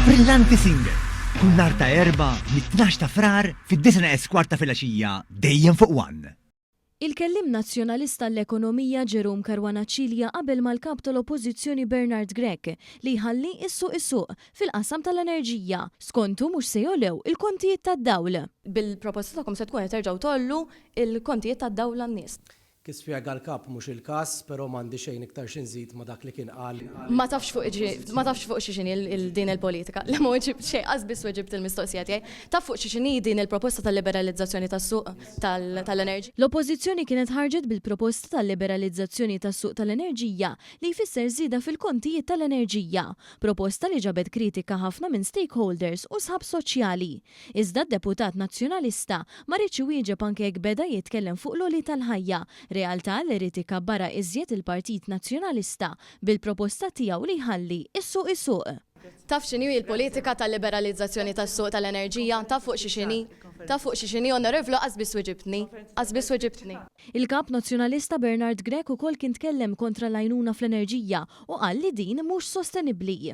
Brillanti Singer, kull nhar ta' Erbgħa mit-tnax ta' Frar fid-disgħa neqes kwart ta' filgħaxija dejjem fuq One. Il-Kelliem Nazzjonalista għall-Ekonomija Jerome Caruana Cilia qabel mal-Kap tal-Oppożizzjoni Bernard Grech li jħalli s-suq isuq fil-qasam tal-enerġija. Skontu mhux se jogħlew il-kontijiet tad-dawl. Bil-proposta tagħkom se tkun qed terġgħu tgħollu l-kontijiet tad-dawl għan-nies. Kif spjega l-Kap mhux il-każ, però m'għandi xejn iktar xi nżid ma' dak li kien qal. Ma tafx fuq ma tafx fuq xiex inhi din il-politika. Le ma weġibt xejn, qas biss weġibt il-mistoqsija tiegħi. Taf fuq xiex inhi din il-proposta tal-liberalizzazzjoni tas-suq tal-enerġija? L-Oppożizzjoni kienet ħarġet bil-proposta tal-liberalizzazzjoni tas-suq tal-enerġija li jfisser żieda fil-kontijiet tal-enerġija. Proposta li ġabet kritika ħafna minn stakeholders u sħab soċjali. Iżda d-deputat Nazzjonalista ma riedx iwieġeb anke jekk beda jitkellem fuq l-għoli tal-ħajja, realtà li ried ikabbarha iżjed il-Partit Nazzjonalista bil-proposta tiegħu li jħalli s-suq isuq. Taf x'inhi l-politika tal-liberalizzazzjoni tas-suq tal-enerġija? Taf fuq xiex inhi? Taf fuq xiex inhi, Onorevlu, qas biss weġibtni. Qas biss weġibtni. Il-Kap Nazzjonalista Bernard Grech ukoll kien tkellem kontra l-għajnuna fl-enerġija u qal li din mhux sostenibbli.